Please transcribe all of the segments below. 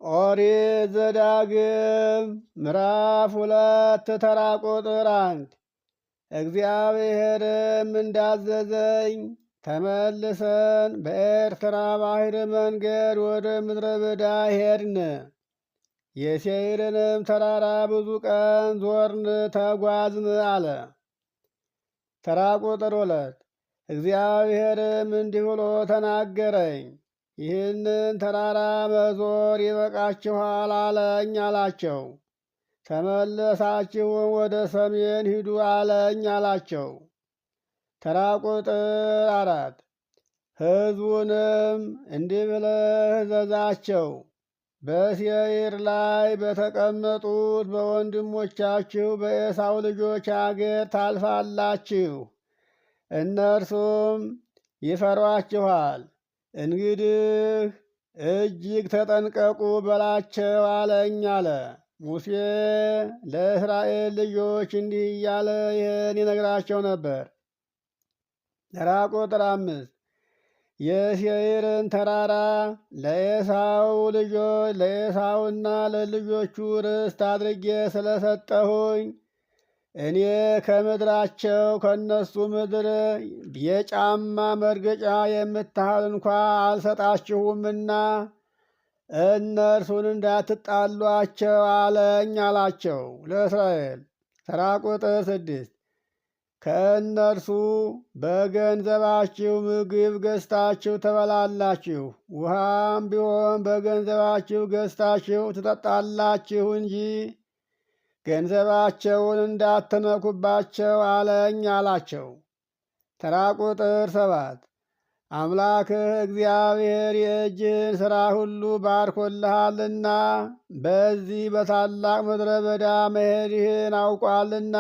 ኦሪት ዘዳግም ምዕራፍ 2 ተራ ቁጥር 1። እግዚአብሔርም እንዳዘዘኝ ተመልሰን በኤርትራ ባሕር መንገድ ወደ ምድረ በዳ ሄድን። የሴይርንም ተራራ ብዙ ቀን ዞርን ተጓዝን አለ። ተራ ቁጥር 2። እግዚአብሔርም እንዲህ ብሎ ተናገረኝ፣ ይህንን ተራራ መዞር ይበቃችኋል አለኝ አላቸው። ተመልሳችሁም ወደ ሰሜን ሂዱ አለኝ አላቸው። ተራ ቁጥር 4። ሕዝቡንም እንዲህ ብለህ እዘዛቸው፣ በሴይር ላይ በተቀመጡት በወንድሞቻችሁ በኤሳው ልጆች አገር ታልፋላችሁ፣ እነርሱም ይፈሯችኋል። እንግዲህ እጅግ ተጠንቀቁ በላቸው አለኝ አለ። ሙሴ ለእስራኤል ልጆች እንዲህ እያለ ይህን ይነግራቸው ነበር። ተራ ቁጥር 5። የሴይርን ተራራ ለኤሳው ልጆች ለኤሳውና ለልጆቹ ርስት አድርጌ ስለሰጠሁኝ እኔ ከምድራቸው ከነሱ ምድር የጫማ መርገጫ የምታህል እንኳ አልሰጣችሁምና እነርሱን እንዳትጣሏቸው አለኝ አላቸው ለእስራኤል። ተራ ቁጥር 6። ከእነርሱ በገንዘባችሁ ምግብ ገዝታችሁ ትበላላችሁ፣ ውሃም ቢሆን በገንዘባችሁ ገዝታችሁ ትጠጣላችሁ እንጂ ገንዘባቸውን እንዳትነኩባቸው አለኝ አላቸው። ተራ ቁጥር 7። አምላክህ እግዚአብሔር የእጅህን ሥራ ሁሉ ባርኮልሃልና በዚህ በታላቅ ምድረ በዳ መሄድህን አውቋልና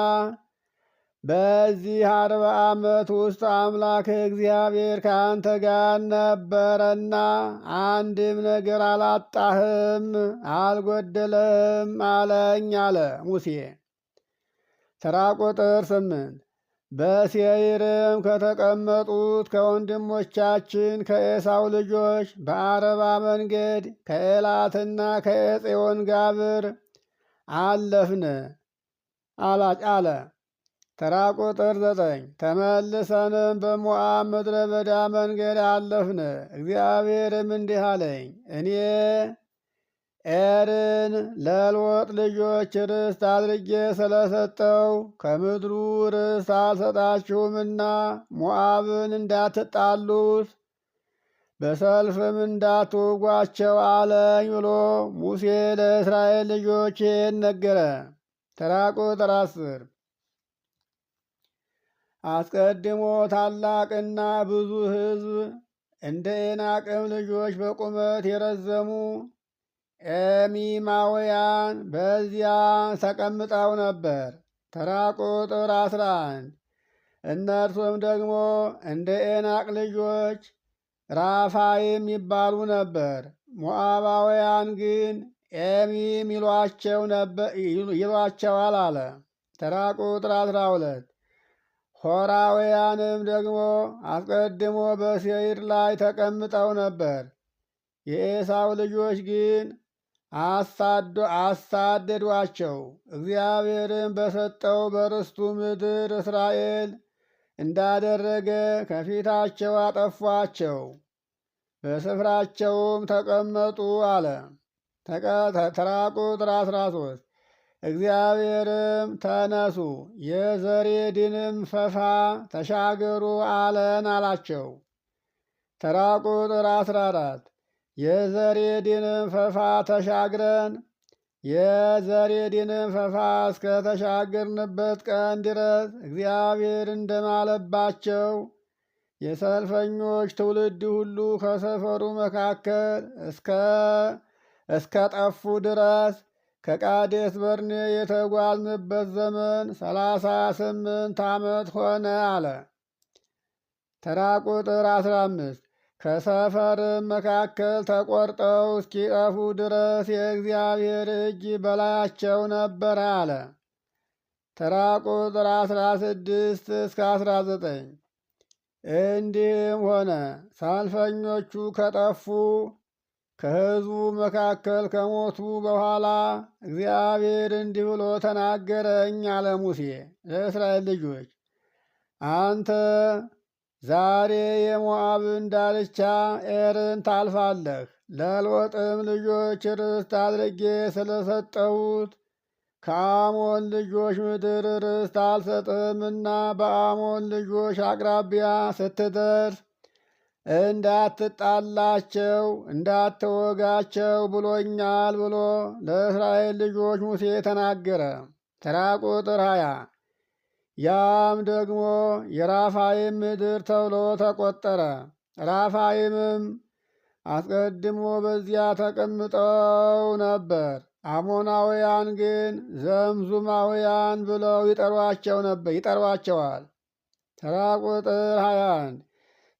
በዚህ 40 ዓመት ውስጥ አምላክህ እግዚአብሔር ከአንተ ጋር ነበረና አንድም ነገር አላጣህም አልጎደለህም አለኝ አለ ሙሴ። ተራ ቁጥር 8። በሴይርም ከተቀመጡት ከወንድሞቻችን ከኤሳው ልጆች በአረባ መንገድ ከኤላትና ከኤጽዮን ጋብር አለፍን አለ። ተራ ቁጥር 9። ተመልሰንም በሞዓብ ምድረ በዳ መንገድ አለፍን። እግዚአብሔርም እንዲህ አለኝ፣ እኔ ኤርን ለሎጥ ልጆች ርስት አድርጌ ስለሰጠው ከምድሩ ርስት አልሰጣችሁምና ሞዓብን እንዳትጣሉት በሰልፍም እንዳትወጓቸው አለኝ ብሎ ሙሴ ለእስራኤል ልጆች ይህን ነገረ። ተራ ቁጥር 10። አስቀድሞ ታላቅና ብዙ ሕዝብ እንደ ኤናቅም ልጆች በቁመት የረዘሙ ኤሚማውያን በዚያ ተቀምጠው ነበር። ተራ ቁጥር 11። እነርሱም ደግሞ እንደ ኤናቅ ልጆች ራፋይም ይባሉ ነበር። ሞዓባውያን ግን ኤሚም ይሏቸዋል አለ። ተራ ቁጥር 12። ሖራውያንም ደግሞ አስቀድሞ በሴይር ላይ ተቀምጠው ነበር። የኤሳው ልጆች ግን አሳደዷቸው። እግዚአብሔርም በሰጠው በርስቱ ምድር እስራኤል እንዳደረገ ከፊታቸው አጠፏቸው፣ በስፍራቸውም ተቀመጡ አለ። ተራ ቁጥር 13። እግዚአብሔርም ተነሱ የዘሬድንም ፈፋ ተሻገሩ አለን አላቸው። ተራ ቁጥር 14። የዘሬድንም ፈፋ ተሻግረን የዘሬድንም ፈፋ እስከ ተሻገርንበት ቀን ድረስ እግዚአብሔር እንደማለባቸው የሰልፈኞች ትውልድ ሁሉ ከሰፈሩ መካከል እስከ ጠፉ ድረስ ከቃዴስ በርኔ የተጓዝንበት ዘመን 38 ዓመት ሆነ አለ። ተራ ቁጥር 15። ከሰፈርም መካከል ተቆርጠው እስኪጠፉ ድረስ የእግዚአብሔር እጅ በላያቸው ነበረ አለ። ተራ ቁጥር 16 እስከ 19። እንዲህም ሆነ ሰልፈኞቹ ከጠፉ ከሕዝቡ መካከል ከሞቱ በኋላ እግዚአብሔር እንዲህ ብሎ ተናገረኝ አለ ሙሴ ለእስራኤል ልጆች፣ አንተ ዛሬ የሞዓብን ዳርቻ ኤርን ታልፋለህ። ለሎጥም ልጆች ርስት አድርጌ ስለሰጠሁት ከአሞን ልጆች ምድር ርስት አልሰጥምና በአሞን ልጆች አቅራቢያ ስትደርስ እንዳትጣላቸው እንዳትወጋቸው ብሎኛል ብሎ ለእስራኤል ልጆች ሙሴ ተናገረ። ተራ ቁጥር 20። ያም ደግሞ የራፋይም ምድር ተብሎ ተቆጠረ። ራፋይምም አስቀድሞ በዚያ ተቀምጠው ነበር። አሞናውያን ግን ዘምዙማውያን ብለው ይጠሯቸው ነበር ይጠሯቸዋል። ተራ ቁጥር 21።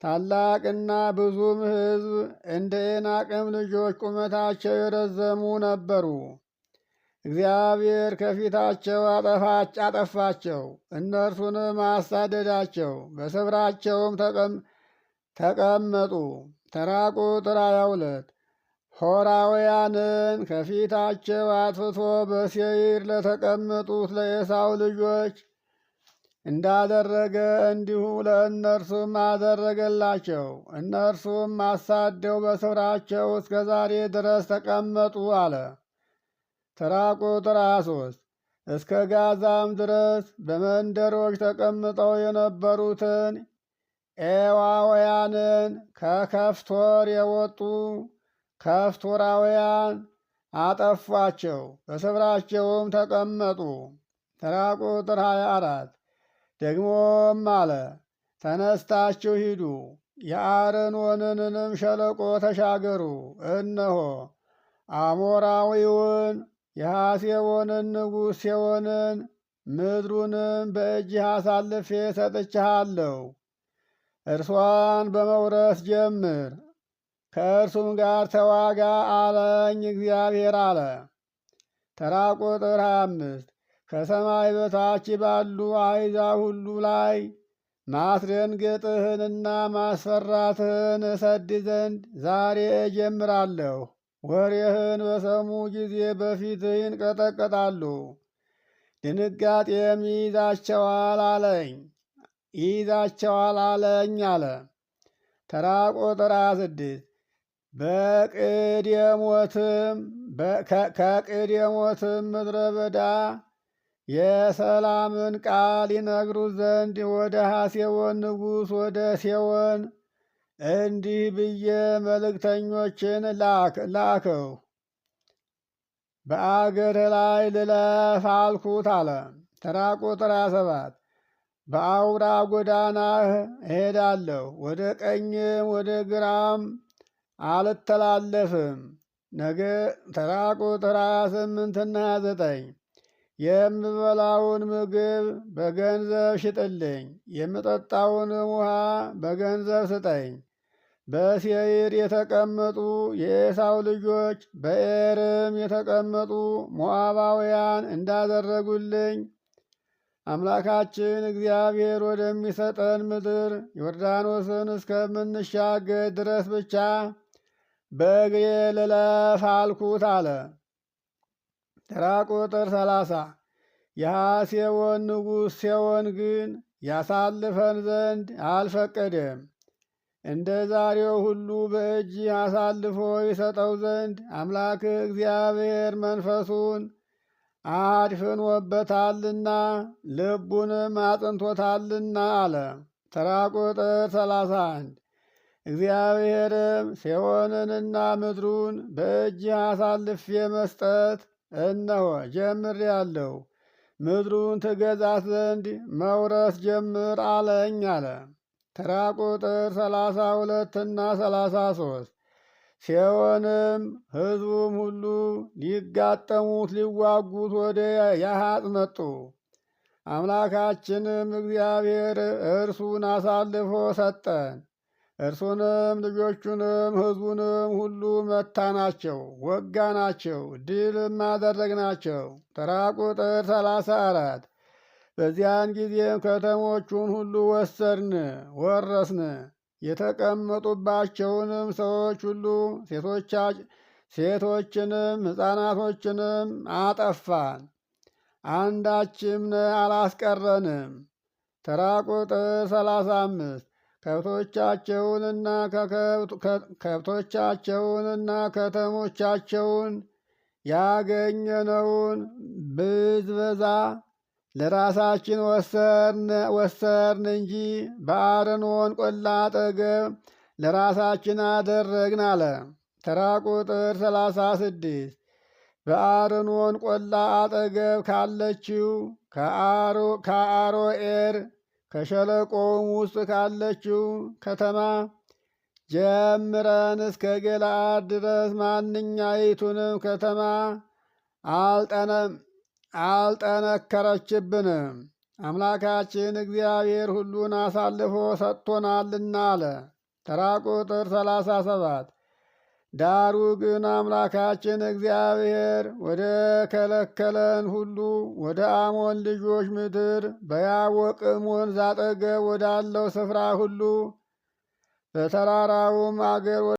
ታላቅና ብዙም ሕዝብ እንደ ኤናቅም ልጆች ቁመታቸው የረዘሙ ነበሩ። እግዚአብሔር ከፊታቸው አጠፋቸው፣ እነርሱንም አሳደዳቸው፣ በስፍራቸውም ተቀመጡ። ተራ ቁጥር 22። ሖራውያንን ከፊታቸው አጥፍቶ በሴይር ለተቀመጡት ለኤሳው ልጆች እንዳደረገ እንዲሁ ለእነርሱም አደረገላቸው። እነርሱም አሳደው በስፍራቸው እስከ ዛሬ ድረስ ተቀመጡ አለ። ተራ ቁጥር 23። እስከ ጋዛም ድረስ በመንደሮች ተቀምጠው የነበሩትን ኤዋውያንን ከከፍቶር የወጡ ከፍቶራውያን አጠፏቸው፣ በስፍራቸውም ተቀመጡ። ተራ ቁጥር 24። ደግሞም አለ፣ ተነስታችሁ ሂዱ፣ የአርኖንንም ሸለቆ ተሻገሩ። እነሆ አሞራዊውን የሐሴቦንን ንጉሥ ሴዎንን ምድሩንም በእጅህ አሳልፌ ሰጥቼሃለሁ። እርሷን በመውረስ ጀምር፣ ከእርሱም ጋር ተዋጋ አለኝ እግዚአብሔር አለ። ተራ ቁጥር 25። ከሰማይ በታች ባሉ አሕዛብ ሁሉ ላይ ማስደንገጥህንና ማስፈራትህን እሰድ ዘንድ ዛሬ እጀምራለሁ። ወሬህን በሰሙ ጊዜ በፊትህ ይንቀጠቀጣሉ፣ ድንጋጤም ይይዛቸዋል አለኝ ይይዛቸዋል አለኝ አለ። ተራ ቁጥር 26። በቅዴሞትም ከቅዴሞትም ምድረ በዳ የሰላምን ቃል ይነግሩ ዘንድ ወደ ሐሴቦን ንጉሥ ወደ ሴዎን እንዲህ ብዬ መልእክተኞችን ላከው። በአገርህ ላይ ልለፍ አልኩት አለ። ተራ ቁጥር 27። በአውራ ጎዳናህ እሄዳለሁ፣ ወደ ቀኝም ወደ ግራም አልተላለፍም። ነገ ተራ ቁጥር 28ና 9። የምበላውን ምግብ በገንዘብ ሽጥልኝ፣ የምጠጣውንም ውሃ በገንዘብ ስጠኝ። በሴይር የተቀመጡ የኤሳው ልጆች በኤርም የተቀመጡ ሞዓባውያን እንዳደረጉልኝ አምላካችን እግዚአብሔር ወደሚሰጠን ምድር ዮርዳኖስን እስከምንሻገር ድረስ ብቻ በእግሬ ልለፍ አልኩት አለ። ተራ ቁጥር 30። የሐሴቦን ንጉሥ ሴዎን ግን ያሳልፈን ዘንድ አልፈቀደም። እንደ ዛሬው ሁሉ በእጅ አሳልፎ ይሰጠው ዘንድ አምላክ እግዚአብሔር መንፈሱን አድፍኖበታልና ልቡንም አጽንቶታልና አለ። ተራ ቁጥር 31። እግዚአብሔርም ሴዎንንና ምድሩን በእጅ አሳልፌ መስጠት እነሆ ጀምሬአለሁ፣ ምድሩን ትገዛት ዘንድ መውረስ ጀምር አለኝ አለ። ተራ ቁጥር 32ና 33። ሴዎንም ሕዝቡም ሁሉ ሊጋጠሙት ሊዋጉት ወደ ያሃጽ መጡ። አምላካችንም እግዚአብሔር እርሱን አሳልፎ ሰጠን። እርሱንም ልጆቹንም ሕዝቡንም ሁሉ መታናቸው፣ ወጋናቸው፣ ድልም አደረግናቸው። ተራ ቁጥር 34። በዚያን ጊዜም ከተሞቹን ሁሉ ወሰድን፣ ወረስን። የተቀመጡባቸውንም ሰዎች ሁሉ ሴቶችንም ሕፃናቶችንም አጠፋን፣ አንዳችም አላስቀረንም። ተራ ቁጥር 35። ከብቶቻቸውንና ከተሞቻቸውን ያገኘነውን ብዝበዛ ለራሳችን ወሰርን እንጂ በአርኖን ቆላ አጠገብ ለራሳችን አደረግን አለ። ተራ ቁጥር 36። በአርኖን ቆላ አጠገብ ካለችው ከአሮኤር ከሸለቆውም ውስጥ ካለችው ከተማ ጀምረን እስከ ገለዓድ ድረስ ማንኛይቱንም ከተማ አልጠነከረችብንም፣ አምላካችን እግዚአብሔር ሁሉን አሳልፎ ሰጥቶናልና አለ። ተራ ቁጥር 37። ዳሩ ግን አምላካችን እግዚአብሔር ወደ ከለከለን ሁሉ ወደ አሞን ልጆች ምድር በያቦቅም ወንዝ አጠገብ ወዳለው ስፍራ ሁሉ በተራራውም አገር